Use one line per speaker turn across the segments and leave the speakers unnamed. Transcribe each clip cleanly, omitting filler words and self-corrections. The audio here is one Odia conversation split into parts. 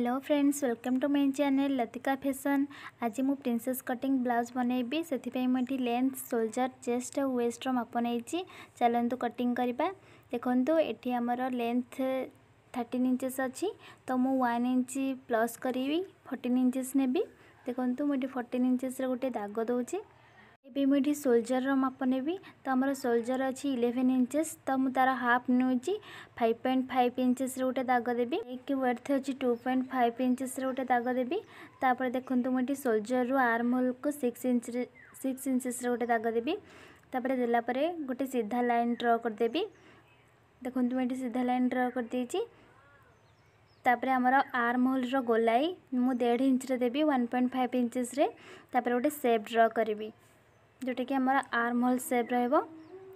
Hello friends, welcome to my channel Latika Fashion। ଆଜି ମୁଁ ପ୍ରିନ୍ସେସ୍ କଟିଂ ବ୍ଲାଉଜ୍ ବନେଇବି। ସେଥିପାଇଁ ମୁଁ ଏଠି ଲେନ୍ଥ, ସୋଲଡର, ଚେଷ୍ଟ ଆଉ ୱେଷ୍ଟର ମାପ ନେଇଛି। ଚାଲନ୍ତୁ କଟିଂ କରିବା। ଦେଖନ୍ତୁ, ଏଠି ଆମର ଲେନ୍ଥ 13 ଇଞ୍ଚେସ୍ ଅଛି, ତ ମୁଁ 1 ଇଞ୍ଚ ପ୍ଲସ୍ କରିବି, 14 ଇଞ୍ଚେସ୍ ନେବି। ଦେଖନ୍ତୁ, ମୁଁ ଏଠି 14 ଇଞ୍ଚେସ୍ର ଗୋଟେ ଦାଗ ଦେଉଛି। ଏବେ ମୁଁ ଏଠି ସୋଲଡରର ମାପ ନେବି। ତ ଆମର ସୋଲଡର ଅଛି 11 ଇଞ୍ଚେସ୍, ତ ମୁଁ ତା'ର ହାଫ୍ ନେଉଛି, 5.5 ଇଞ୍ଚେସ୍ର ଗୋଟେ ଦାଗ ଦେବି। ନେକ୍ ୱିଡ୍ଥ ଅଛି, 2.5 ଇଞ୍ଚେସ୍ର ଗୋଟେ ଦାଗ ଦେବି। ତାପରେ ଦେଖନ୍ତୁ, ମୁଁ ଏଠି ସୋଲଡରରୁ ଆର୍ମ ହୋଲ୍କୁ 6 ଇଞ୍ଚେସ୍ର ଗୋଟେ ଦାଗ ଦେବି। ତାପରେ ଦେଲା ପରେ ଗୋଟେ ସିଧା ଲାଇନ୍ ଡ୍ର କରିଦେବି। ଦେଖନ୍ତୁ, ମୁଁ ଏଠି ସିଧା ଲାଇନ୍ ଡ୍ର କରିଦେଇଛି। ତାପରେ ଆମର ଆର୍ମ ହୋଲ୍ର ଗୋଲାଇ ମୁଁ 1.5 ଇଞ୍ଚରେ ଦେବି, 1.5 ଇଞ୍ଚେସ୍ରେ। ତାପରେ ଗୋଟେ ସେପ୍ ଡ୍ର କରିବି, ଯେଉଁଟାକି ଆମର ଆର୍ମ ହୋଲ୍ ସେପ୍ ରହିବ।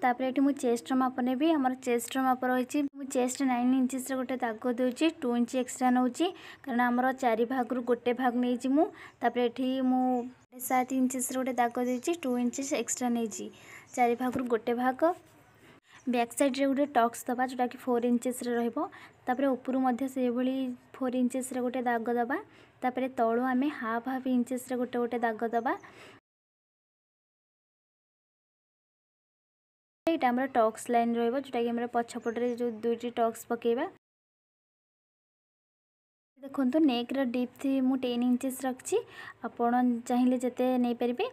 ତାପରେ ଏଠି ମୁଁ ଚେଷ୍ଟର ମାପ ନେବି। ଆମର ଚେଷ୍ଟର ମାପ ରହିଛି, ମୁଁ ଚେଷ୍ଟ 9 ଇଞ୍ଚେସ୍ର ଗୋଟେ ଦାଗ ଦେଉଛି, 2 ଇଞ୍ଚ ଏକ୍ସଟ୍ରା ନେଉଛି, କାରଣ ଆମର ଚାରି ଭାଗରୁ ଗୋଟେ ଭାଗ ନେଇଛି ମୁଁ। ତାପରେ ଏଠି ମୁଁ 7.5 ଇଞ୍ଚେସ୍ର ଗୋଟେ ଦାଗ ଦେଇଛି, 2 ଇଞ୍ଚେସ୍ ଏକ୍ସଟ୍ରା ନେଇଛି, ଚାରି ଭାଗରୁ ଗୋଟେ ଭାଗ। ବ୍ୟାକ୍ ସାଇଡ଼୍ରେ ଗୋଟେ ଟକ୍ସ ଦେବା, ଯେଉଁଟାକି 4 ଇଞ୍ଚେସ୍ରେ ରହିବ। ତାପରେ ଉପରୁ ମଧ୍ୟ ସେଇଭଳି 4 ଇଞ୍ଚେସ୍ରେ ଗୋଟେ ଦାଗ ଦେବା। ତାପରେ ତଳୁ ଆମେ ହାଫ୍ ହାଫ୍ ଇଞ୍ଚେସ୍ରେ ଗୋଟେ ଗୋଟେ ଦାଗ ଦେବା। ଏଇଟା ଆମର ଟକ୍ସ ଲାଇନ୍ ରହିବ, ଯେଉଁଟାକି ଆମର ପଛପଟରେ ଯେଉଁ ଦୁଇଟି ଟକ୍ସ ପକାଇବା। ଦେଖନ୍ତୁ, ନେକ୍ର ଡିପ୍ଥ ମୁଁ 10 ଇଞ୍ଚେସ୍ ରଖିଛି, ଆପଣ ଚାହିଁଲେ ଯେତେ ନେଇପାରିବେ।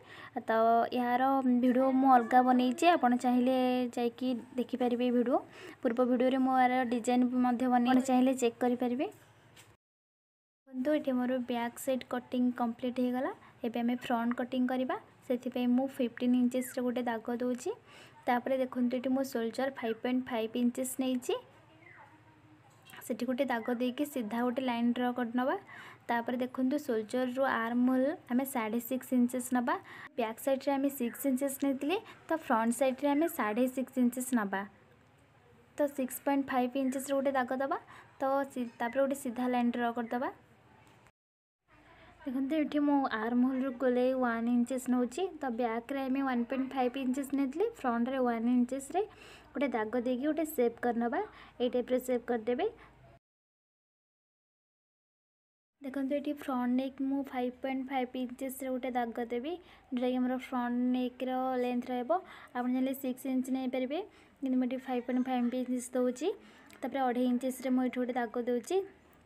ତ ଏହାର ଭିଡ଼ିଓ ମୁଁ ଅଲଗା ବନେଇଛି, ଆପଣ ଚାହିଁଲେ ଯାଇକି ଦେଖିପାରିବେ। ଏ ଭିଡ଼ିଓ, ପୂର୍ବ ଭିଡ଼ିଓରେ ମୁଁ ଏହାର ଡିଜାଇନ୍ ମଧ୍ୟ ବନେଇ, ଆପଣ ଚାହିଁଲେ ଚେକ୍ କରିପାରିବେ। ଦେଖନ୍ତୁ, ଏଠି ମୋର ବ୍ୟାକ୍ ସାଇଡ଼୍ କଟିଂ କମ୍ପ୍ଲିଟ୍ ହେଇଗଲା। ଏବେ ଆମେ ଫ୍ରଣ୍ଟ କଟିଂ କରିବା। ସେଥିପାଇଁ ମୁଁ 15 ଇଞ୍ଚେସ୍ର ଗୋଟେ ଦାଗ ଦେଉଛି। ତାପରେ ଦେଖନ୍ତୁ, ଏଠି ମୁଁ ସୋଲଡର 5.5 ଇଞ୍ଚେସ୍ ନେଇଛି। ସେଠି ଗୋଟେ ଦାଗ ଦେଇକି ସିଧା ଗୋଟେ ଲାଇନ୍ ଡ୍ର କରିନେବା। ତାପରେ ଦେଖନ୍ତୁ, ସୋଲଡରରୁ ଆର୍ମ ହୋଲ୍ ଆମେ 6.5 ଇଞ୍ଚେସ୍ ନେବା। ବ୍ୟାକ୍ ସାଇଡ଼୍ରେ ଆମେ 6 ଇଞ୍ଚେସ୍ ନେଇଥିଲେ, ତ ଫ୍ରଣ୍ଟ ସାଇଡ଼୍ରେ ଆମେ 6.5 ଇଞ୍ଚେସ୍ ନେବା। ତ 6.5 ଇଞ୍ଚେସ୍ର ଗୋଟେ ଦାଗ ଦେବା, ତ ତାପରେ ଗୋଟେ ସିଧା ଲାଇନ୍ ଡ୍ର କରିଦେବା। ଦେଖନ୍ତୁ, ଏଠି ମୁଁ ଆର୍ମ ହୋଲ୍ରୁ ଗୋଲେଇ 1 ଇଞ୍ଚେସ୍ ନେଉଛି। ତ ବ୍ୟାକ୍ରେ ଆମେ 1.5 ଇଞ୍ଚେସ୍ ନେଇଥିଲେ, ଫ୍ରଣ୍ଟରେ 1 ଇଞ୍ଚେସ୍ରେ ଗୋଟେ ଦାଗ ଦେଇକି ଗୋଟେ ସେପ୍ କରିନେବା। ଏଇ ଟାଇପ୍ର ସେପ୍ କରିଦେବେ। ଦେଖନ୍ତୁ, ଏଠି ଫ୍ରଣ୍ଟ ନେକ୍ ମୁଁ 5.5 ଇଞ୍ଚେସ୍ରେ ଗୋଟେ ଦାଗ ଦେବି, ଯେଉଁଟାକି ଆମର ଫ୍ରଣ୍ଟ ନେକ୍ର ଲେନ୍ଥ ରହିବ। ଆପଣ ଚାହିଁଲେ 6 ଇଞ୍ଚ ନେଇପାରିବେ, କିନ୍ତୁ ମୁଁ ଏଠି 5.5 ଇଞ୍ଚେସ୍ ଦେଉଛି। ତାପରେ 2.5 ଇଞ୍ଚେସ୍ରେ ମୁଁ ଏଠି ଗୋଟେ ଦାଗ ଦେଉଛି।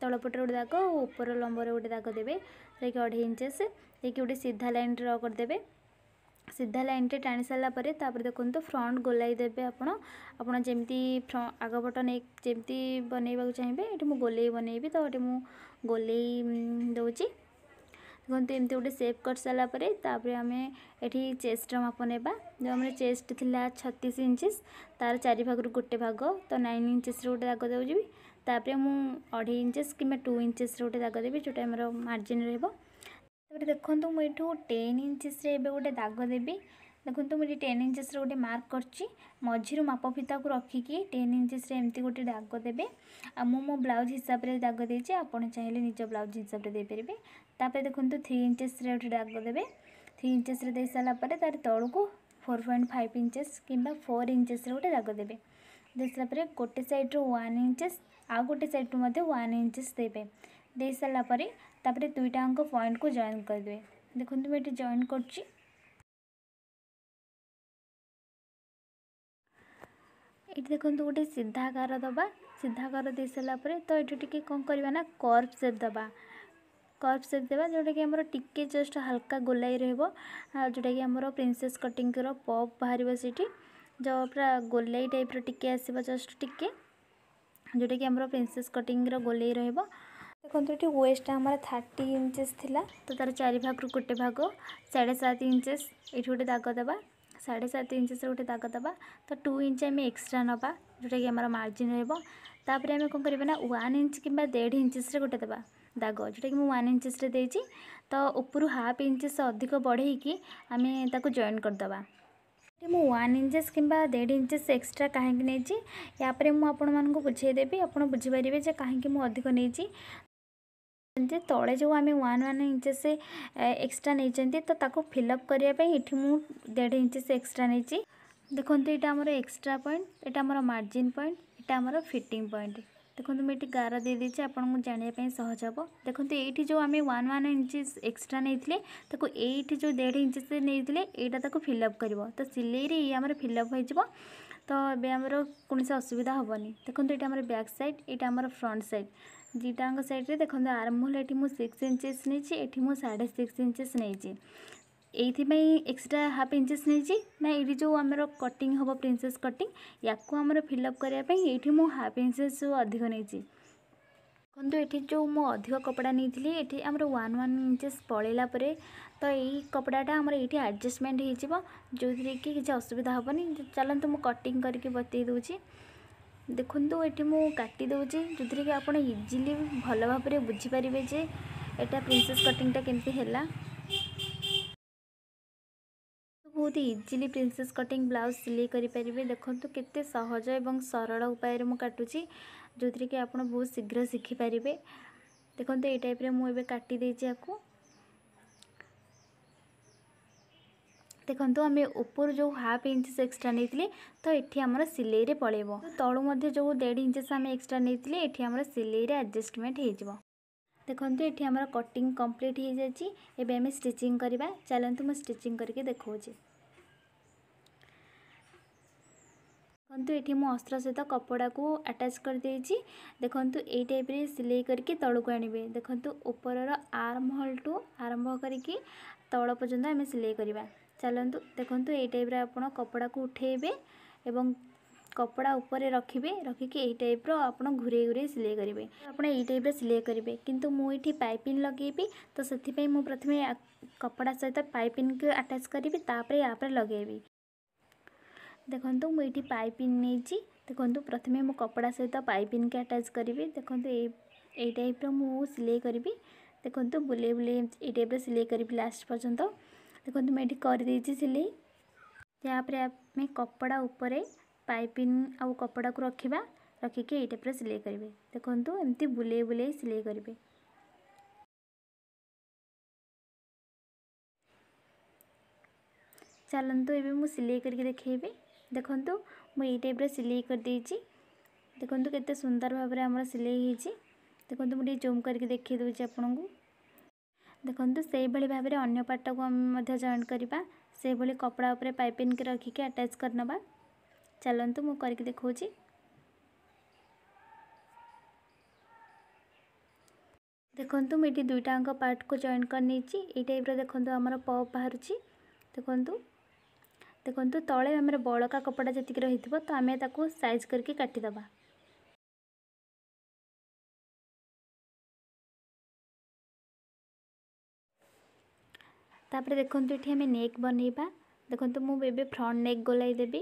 ତଳ ପଟରେ ଗୋଟେ ଦାଗ ଆଉ ଉପର ଲମ୍ବରେ ଗୋଟେ ଦାଗ ଦେବେ, ଯାଇକି 2.5 ଇଞ୍ଚେସ୍ ଦେଇକି ଗୋଟେ ସିଧା ଲାଇନ୍ ଡ୍ର କରିଦେବେ। ସିଧା ଲାଇନ୍ଟେ ଟାଣି ସାରିଲା ପରେ ତାପରେ ଦେଖନ୍ତୁ, ଫ୍ରଣ୍ଟ ଗୋଲାଇ ଦେବେ ଆପଣ। ଆପଣ ଯେମିତି ଆଗ ପଟ ନେକ୍ ଯେମିତି ବନେଇବାକୁ ଚାହିଁବେ। ଏଠି ମୁଁ ଗୋଲେଇ ବନେଇବି, ତ ଏଠି ମୁଁ ଗୋଲେଇ ଦେଉଛି। ଦେଖନ୍ତୁ, ଏମିତି ଗୋଟେ ସେପ୍ କରିସାରିଲା ପରେ ତାପରେ ଆମେ ଏଠି ଚେଷ୍ଟର ମାପ ନେବା। ଯେଉଁ ଆମର ଚେଷ୍ଟ ଥିଲା 36 ଇଞ୍ଚେସ୍, ତାର ଚାରି ଭାଗରୁ ଗୋଟେ ଭାଗ, ତ 9 ଇଞ୍ଚେସ୍ର ଗୋଟେ ଦାଗ ଦେଉଛି। ତାପରେ ମୁଁ 2.5 ଇଞ୍ଚେସ୍ କିମ୍ବା 2 ଇଞ୍ଚେସ୍ର ଗୋଟେ ଦାଗ ଦେବି, ଯେଉଁଟା ଆମର ମାର୍ଜିନ୍ ରହିବ। ତାପରେ ଦେଖନ୍ତୁ, ମୁଁ ଏଠୁ 10 ଇଞ୍ଚେସ୍ରେ ଏବେ ଗୋଟେ ଦାଗ ଦେବି। ଦେଖନ୍ତୁ, ମୁଁ ଏଠି 10 ଇଞ୍ଚେସ୍ର ଗୋଟେ ମାର୍କ କରିଛି। ମଝିରୁ ମାପ ଫିତାକୁ ରଖିକି 10 ଇଞ୍ଚେସ୍ରେ ଏମିତି ଗୋଟେ ଦାଗ ଦେବେ। ଆଉ ମୁଁ ମୋ ବ୍ଲାଉଜ୍ ହିସାବରେ ଦାଗ ଦେଇଛି, ଆପଣ ଚାହିଁଲେ ନିଜ ବ୍ଲାଉଜ୍ ହିସାବରେ ଦେଇପାରିବେ। ତାପରେ ଦେଖନ୍ତୁ, 3 ଇଞ୍ଚେସ୍ରେ ଗୋଟେ ଦାଗ ଦେବେ। 3 ଇଞ୍ଚେସ୍ରେ ଦେଇସାରିଲା ପରେ ତାର ତଳକୁ 4.5 ଇଞ୍ଚେସ୍ କିମ୍ବା 4 ଇଞ୍ଚେସ୍ରେ ଗୋଟେ ଦାଗ ଦେବେ। ଦେଇସାରିଲା ପରେ ଗୋଟେ ସାଇଡ଼୍ରୁ 1 ଇଞ୍ଚେସ୍ ଆଉ ଗୋଟେ ସାଇଡ଼୍ରୁ ମଧ୍ୟ 1 ଇଞ୍ଚେସ୍ ଦେବେ। ଦେଇସାରିଲା ପରେ ତାପରେ ଦୁଇଟାଙ୍କ ପଏଣ୍ଟକୁ ଜଏନ୍ କରିଦେବେ। ଦେଖନ୍ତୁ, ମୁଁ ଏଠି ଜଏନ୍ କରୁଛି। ଏଇଠି ଦେଖନ୍ତୁ, ଗୋଟେ ସିଧା ଗାର ଦେବା। ସିଧା ଗାର ଦେଇସାରିଲା ପରେ ତ ଏଠି ଟିକେ କ'ଣ କରିବା ନା କର୍ଭ ସେପ୍ ଦେବା। କର୍ଭ ସେପ୍ ଦେବା, ଯେଉଁଟାକି ଆମର ଟିକେ ଜଷ୍ଟ ହାଲକା ଗୋଲାଇ ରହିବ, ଆଉ ଯେଉଁଟାକି ଆମର ପ୍ରିନ୍ସେସ୍ କଟିଂର ପପ୍ ବାହାରିବ ସେଇଠି, ଯେଉଁ ପୁରା ଗୋଲେଇ ଟାଇପ୍ର ଟିକେ ଆସିବ, ଜଷ୍ଟ ଟିକେ, ଯେଉଁଟାକି ଆମର ପ୍ରିନ୍ସେସ୍ କଟିଂର ଗୋଲେଇ ରହିବ। ଦେଖନ୍ତୁ, ଏଠି ୱେଷ୍ଟ ଆମର 30 ଇଞ୍ଚେସ୍ ଥିଲା, ତ ତା'ର ଚାରି ଭାଗରୁ ଗୋଟେ ଭାଗ 7.5 ଇଞ୍ଚେସ୍। ଏଇଠି ଗୋଟେ ଦାଗ ଦେବା, 7.5 ଇଞ୍ଚେସ୍ର ଗୋଟେ ଦାଗ ଦେବା। ତ 2 ଇଞ୍ଚ ଆମେ ଏକ୍ସଟ୍ରା ନେବା, ଯେଉଁଟାକି ଆମର ମାର୍ଜିନ୍ ରହିବ। ତାପରେ ଆମେ କ'ଣ କରିବା ନା 1 ଇଞ୍ଚ କିମ୍ବା 1.5 ଇଞ୍ଚେସ୍ରେ ଗୋଟେ ଦେବା ଦାଗ, ଯେଉଁଟାକି ମୁଁ 1 ଇଞ୍ଚେସ୍ରେ ଦେଇଛି। ତ ଉପରୁ ହାଫ୍ ଇଞ୍ଚେସ୍ ଅଧିକ ବଢ଼େଇକି ଆମେ ତାକୁ ଜଏନ୍ କରିଦେବା। ମୁଁ 1 ଇଞ୍ଚେସ୍ କିମ୍ବା 1.5 ଇଞ୍ଚେସ୍ ଏକ୍ସଟ୍ରା କାହିଁକି ନେଇଛି, ୟା ପରେ ମୁଁ ଆପଣମାନଙ୍କୁ ବୁଝେଇଦେବି। ଆପଣ ବୁଝିପାରିବେ ଯେ କାହିଁକି ମୁଁ ଅଧିକ ନେଇଛି। ଯେ ତଳେ ଯେଉଁ ଆମେ 1 ଇଞ୍ଚେସ୍ ଏକ୍ସଟ୍ରା ନେଇଛନ୍ତି, ତ ତାକୁ ଫିଲ୍ଅପ୍ କରିବା ପାଇଁ ଏଠି ମୁଁ 1.5 ଇଞ୍ଚେସ୍ ଏକ୍ସଟ୍ରା ନେଇଛି। ଦେଖନ୍ତୁ, ଏଇଟା ଆମର ଏକ୍ସଟ୍ରା ପଏଣ୍ଟ, ଏଇଟା ଆମର ମାର୍ଜିନ୍ ପଏଣ୍ଟ, ଏଇଟା ଆମର ଫିଟିଂ ପଏଣ୍ଟ। ଦେଖନ୍ତୁ, ମୁଁ ଏଠି ଗାର ଦେଇଦେଇଛି, ଆପଣଙ୍କୁ ଜାଣିବା ପାଇଁ ସହଜ ହେବ। ଦେଖନ୍ତୁ, ଏଇଠି ଯେଉଁ ଆମେ 1 1 ଇଞ୍ଚେସ୍ ଏକ୍ସଟ୍ରା ନେଇଥିଲେ, ତାକୁ ଏଇଠି ଯେଉଁ 1.5 ଇଞ୍ଚେସ୍ ନେଇଥିଲେ, ଏଇଟା ତାକୁ ଫିଲ୍ଅପ୍ କରିବ। ତ ସିଲେଇରେ ଇଏ ଆମର ଫିଲ୍ଅପ୍ ହୋଇଯିବ, ତ ଏବେ ଆମର କୌଣସି ଅସୁବିଧା ହେବନି। ଦେଖନ୍ତୁ, ଏଇଟା ଆମର ବ୍ୟାକ୍ ସାଇଡ଼୍, ଏଇଟା ଆମର ଫ୍ରଣ୍ଟ ସାଇଡ଼୍। ଦୁଇଟାଙ୍କ ସାଇଡ଼୍ରେ ଦେଖନ୍ତୁ, ଆର୍ମ ହୋଲ୍ ଏଠି ମୁଁ 6 ଇଞ୍ଚେସ୍ ନେଇଛି, ଏଠି ମୁଁ 6.5 ଇଞ୍ଚେସ୍ ନେଇଛି। ଏଇଥିପାଇଁ ଏକ୍ସଟ୍ରା ହାଫ୍ ଇଞ୍ଚେସ୍ ନେଇଛି ନା, ଏଇଠି ଯେଉଁ ଆମର କଟିଂ ହେବ, ପ୍ରିନ୍ସେସ୍ କଟିଂ, ୟାକୁ ଆମର ଫିଲ୍ଅପ୍ କରିବା ପାଇଁ ଏଇଠି ମୁଁ ହାଫ୍ ଇଞ୍ଚେସ୍ ଅଧିକ ନେଇଛି। ଦେଖନ୍ତୁ, ଏଠି ଯେଉଁ ମୁଁ ଅଧିକ କପଡ଼ା ନେଇଥିଲି, ଏଠି ଆମର 1 1 ଇଞ୍ଚେସ୍ ପଳେଇଲା ପରେ ତ ଏଇ କପଡ଼ାଟା ଆମର ଏଇଠି ଆଡ଼ଜଷ୍ଟମେଣ୍ଟ ହେଇଯିବ, ଯେଉଁଥିରେ କି କିଛି ଅସୁବିଧା ହେବନି। ଚାଲନ୍ତୁ, ମୁଁ କଟିଂ କରିକି ବତେଇ ଦେଉଛି। ଦେଖନ୍ତୁ, ଏଠି ମୁଁ କାଟି ଦେଉଛି, ଯେଉଁଥିରେ କି ଆପଣ ଇଜିଲି ଭଲ ଭାବରେ ବୁଝିପାରିବେ ଯେ ଏଇଟା ପ୍ରିନ୍ସେସ୍ କଟିଂଟା କେମିତି ହେଲା। ବହୁତ ଇଜିଲି ପ୍ରିନ୍ସେସ୍ କଟିଂ ବ୍ଲାଉଜ୍ ସିଲେଇ କରିପାରିବେ। ଦେଖନ୍ତୁ, କେତେ ସହଜ ଏବଂ ସରଳ ଉପାୟରେ ମୁଁ କାଟୁଛି, ଯେଉଁଥିରେ କି ଆପଣ ବହୁତ ଶୀଘ୍ର ଶିଖିପାରିବେ। ଦେଖନ୍ତୁ, ଏଇ ଟାଇପ୍ରେ ମୁଁ ଏବେ କାଟି ଦେଇଛି ଆକୁ। ଦେଖନ୍ତୁ, ଆମେ ଉପରୁ ଯେଉଁ ହାଫ୍ ଇଞ୍ଚେସ୍ ଏକ୍ସଟ୍ରା ନେଇଥିଲେ, ତ ଏଠି ଆମର ସିଲେଇରେ ପଳେଇବ। ତଳୁ ମଧ୍ୟ ଯେଉଁ 1.5 ଇଞ୍ଚେସ୍ ଆମେ ଏକ୍ସଟ୍ରା ନେଇଥିଲେ, ଏଠି ଆମର ସିଲେଇରେ ଆଡ଼ଜଷ୍ଟମେଣ୍ଟ ହେଇଯିବ। ଦେଖନ୍ତୁ, ଏଠି ଆମର କଟିଂ କମ୍ପ୍ଲିଟ୍ ହେଇଯାଇଛି। ଏବେ ଆମେ ଷ୍ଟିଚିଂ କରିବା। ଚାଲନ୍ତୁ, ମୁଁ ଷ୍ଟିଚିଂ କରିକି ଦେଖାଉଛି। ଦେଖନ୍ତୁ, ଏଠି ମୁଁ ଅସ୍ତ୍ର ସହିତ କପଡ଼ାକୁ ଆଟାଚ୍ କରିଦେଇଛି। ଦେଖନ୍ତୁ, ଏଇ ଟାଇପ୍ରେ ସିଲେଇ କରିକି ତଳକୁ ଆଣିବେ। ଦେଖନ୍ତୁ, ଉପରର ଆର୍ମ ହୋଲ୍ଠୁ ଆରମ୍ଭ କରିକି ତଳ ପର୍ଯ୍ୟନ୍ତ ଆମେ ସିଲେଇ କରିବା। ଚାଲନ୍ତୁ, ଦେଖନ୍ତୁ, ଏଇ ଟାଇପ୍ରେ ଆପଣ କପଡ଼ାକୁ ଉଠେଇବେ ଏବଂ କପଡ଼ା ଉପରେ ରଖିବେ, ରଖିକି ଏଇ ଟାଇପ୍ର ଆପଣ ଘୁରେଇ ଘୁରେଇ ସିଲେଇ କରିବେ। ଆପଣ ଏଇ ଟାଇପ୍ର ସିଲେଇ କରିବେ, କିନ୍ତୁ ମୁଁ ଏଇଠି ପାଇପିନ୍ ଲଗେଇବି, ତ ସେଥିପାଇଁ ମୁଁ ପ୍ରଥମେ କପଡ଼ା ସହିତ ପାଇପିନ୍କୁ ଆଟାଚ୍ କରିବି, ତାପରେ ୟା ଉପରେ ଲଗେଇବି। ଦେଖନ୍ତୁ, ମୁଁ ଏଇଠି ପାଇପିନ୍ ନେଇଛି। ଦେଖନ୍ତୁ, ପ୍ରଥମେ ମୁଁ କପଡ଼ା ସହିତ ପାଇପିନ୍କି ଆଟାଚ୍ କରିବି। ଦେଖନ୍ତୁ, ଏଇ ଟାଇପ୍ର ମୁଁ ସିଲେଇ କରିବି। ଦେଖନ୍ତୁ, ବୁଲେଇ ବୁଲେଇ ଏଇ ଟାଇପ୍ର ସିଲେଇ କରିବି ଲାଷ୍ଟ ପର୍ଯ୍ୟନ୍ତ। ଦେଖନ୍ତୁ, ମୁଁ ଏଇଠି କରିଦେଇଛି ସିଲେଇ। ତାପରେ ଆମେ କପଡ଼ା ଉପରେ ପାଇପିନ୍ ଆଉ କପଡ଼ାକୁ ରଖିବା, ରଖିକି ଏଇ ଟାଇପ୍ର ସିଲେଇ କରିବେ। ଦେଖନ୍ତୁ, ଏମିତି ବୁଲେଇ ବୁଲେଇ ସିଲେଇ କରିବେ। ଚାଲନ୍ତୁ, ଏବେ ମୁଁ ସିଲେଇ କରିକି ଦେଖେଇବି। ଦେଖନ୍ତୁ, ମୁଁ ଏଇ ଟାଇପ୍ର ସିଲେଇ କରିଦେଇଛି। ଦେଖନ୍ତୁ, କେତେ ସୁନ୍ଦର ଭାବରେ ଆମର ସିଲେଇ ହେଇଛି। ଦେଖନ୍ତୁ, ମୁଁ ଟିକେ ଜୁମ୍ କରିକି ଦେଖେଇ ଦେଉଛି ଆପଣଙ୍କୁ। ଦେଖନ୍ତୁ, ସେଇଭଳି ଭାବରେ ଅନ୍ୟ ପାଟକୁ ଆମେ ମଧ୍ୟ ଜଏଣ୍ଟ କରିବା। ସେଇଭଳି କପଡ଼ା ଉପରେ ପାଇପିନ୍କି ରଖିକି ଆଟାଚ୍ କରିନେବା। ଚାଲନ୍ତୁ, ମୁଁ କରିକି ଦେଖାଉଛି। ଦେଖନ୍ତୁ, ମୁଁ ଏଠି ଦୁଇଟାଙ୍କ ପାର୍ଟକୁ ଜଏଣ୍ଟ କରିନେଇଛି। ଏଇ ଟାଇପ୍ର ଦେଖନ୍ତୁ, ଆମର ପପ୍ ବାହାରୁଛି। ଦେଖନ୍ତୁ, ତଳେ ଆମର ବଳକା କପଡ଼ା ଯେତିକି ରହିଥିବ, ତ ଆମେ ତାକୁ ସାଇଜ୍ କରିକି କାଟିଦେବା। ତାପରେ ଦେଖନ୍ତୁ, ଏଠି ଆମେ ନେକ୍ ବନେଇବା। ଦେଖନ୍ତୁ, ମୁଁ ଏବେ ଫ୍ରଣ୍ଟ ନେକ୍ ଗୋଲାଇ ଦେବି।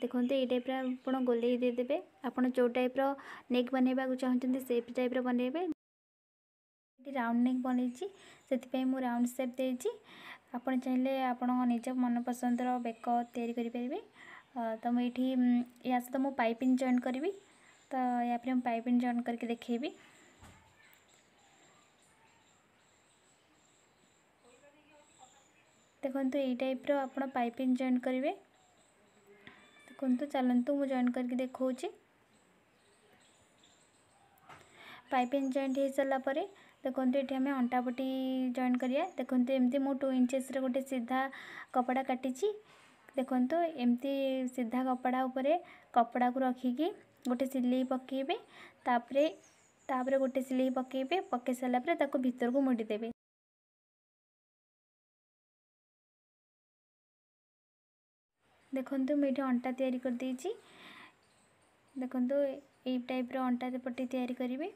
ଦେଖନ୍ତୁ, ଏଇ ଟାଇପ୍ର ଆପଣ ଗୋଲେଇ ଦେଇଦେବେ। ଆପଣ ଯେଉଁ ଟାଇପ୍ର ନେକ୍ ବନେଇବାକୁ ଚାହୁଁଛନ୍ତି, ସେଇ ଟାଇପ୍ର ବନେଇବେ। ଏଠି ରାଉଣ୍ଡ ନେକ୍ ବନେଇଛି, ସେଥିପାଇଁ ମୁଁ ରାଉଣ୍ଡ ସେପ୍ ଦେଇଛି। ଆପଣ ଚାହିଁଲେ ଆପଣଙ୍କ ନିଜ ମନପସନ୍ଦର ବେକ ତିଆରି କରିପାରିବେ। ତ ମୁଁ ଏଇଠି ୟା ସହିତ ମୁଁ ପାଇପିନ୍ ଜଏଣ୍ଟ କରିବି, ତ ୟା ପରେ ମୁଁ ପାଇପିନ୍ ଜଏଣ୍ଟ କରିକି ଦେଖେଇବି। ଦେଖନ୍ତୁ, ଏଇ ଟାଇପ୍ର ଆପଣ ପାଇପିନ୍ ଜଏଣ୍ଟ କରିବେ। ଦେଖନ୍ତୁ, ଚାଲନ୍ତୁ, ମୁଁ ଜଏଣ୍ଟ କରିକି ଦେଖାଉଛି। ପାଇପିନ୍ ଜଏଣ୍ଟ ହେଇସାରିଲା ପରେ ଦେଖନ୍ତୁ, ଏଠି ଆମେ ଅଣ୍ଟାପଟି ଜଏଣ୍ଟ କରିବା। ଦେଖନ୍ତୁ, ଏମିତି ମୁଁ 2 ଇଞ୍ଚେସ୍ର ଗୋଟେ ସିଧା କପଡ଼ା କାଟିଛି। ଦେଖନ୍ତୁ, ଏମିତି ସିଧା କପଡ଼ା ଉପରେ କପଡ଼ାକୁ ରଖିକି ଗୋଟେ ସିଲେଇ ପକାଇବେ, ତାପରେ ଗୋଟେ ସିଲେଇ ପକାଇବେ। ପକାଇ ସାରିଲା ପରେ ତାକୁ ଭିତରକୁ ମୋଡ଼ି ଦେବେ। ଦେଖନ୍ତୁ, ମୁଁ ଏଇଠି ଅଣ୍ଟା ତିଆରି କରିଦେଇଛି। ଦେଖନ୍ତୁ, ଏଇ ଟାଇପ୍ର ଅଣ୍ଟା ପଟି ତିଆରି କରିବେ।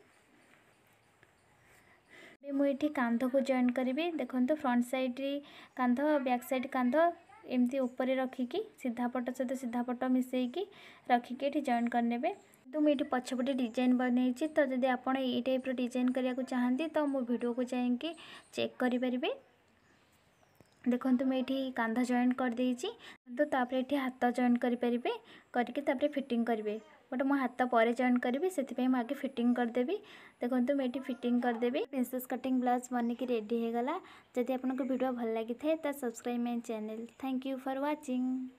ଏବେ ମୁଁ ଏଇଠି କାନ୍ଧକୁ ଜଏଣ୍ଟ କରିବି। ଦେଖନ୍ତୁ, ଫ୍ରଣ୍ଟ ସାଇଡ଼୍ରେ କାନ୍ଧ, ବ୍ୟାକ୍ ସାଇଡ଼୍ କାନ୍ଧ ଏମିତି ଉପରେ ରଖିକି ସିଧା ପଟ ସହିତ ସିଧା ପଟ ମିଶାଇକି ରଖିକି ଏଠି ଜଏଣ୍ଟ କରିନେବେ। କିନ୍ତୁ ମୁଁ ଏଇଠି ପଛପଟେ ଡିଜାଇନ୍ ବନେଇଛି, ତ ଯଦି ଆପଣ ଏଇ ଟାଇପ୍ର ଡିଜାଇନ୍ କରିବାକୁ ଚାହାନ୍ତି, ତ ମୋ ଭିଡ଼ିଓକୁ ଯାଇକି ଚେକ୍ କରିପାରିବେ। ଦେଖନ୍ତୁ, ମୁଁ ଏଇଠି କାନ୍ଧ ଜଏଣ୍ଟ କରିଦେଇଛି। ତ ତାପରେ ଏଠି ହାତ ଜଏଣ୍ଟ କରିପାରିବେ, କରିକି ତାପରେ ଫିଟିଂ କରିବେ। ବଟ୍ ମୁଁ ହାତ ପରେ ଜଏଣ୍ଟ କରିବି, ସେଥିପାଇଁ ମୁଁ ଆଗେ ଫିଟିଂ କରିଦେବି। ଦେଖନ୍ତୁ, ମୁଁ ଏଠି ଫିଟିଂ କରିଦେବି। ପ୍ରିନ୍ସେସ୍ କଟିଂ ବ୍ଲାଉଜ୍ ବନିକି ରେଡ଼ି ହେଇଗଲା। ଯଦି ଆପଣଙ୍କୁ ଭିଡ଼ିଓ ଭଲ ଲାଗିଥାଏ, ତ subscribe my channel. Thank you for watching.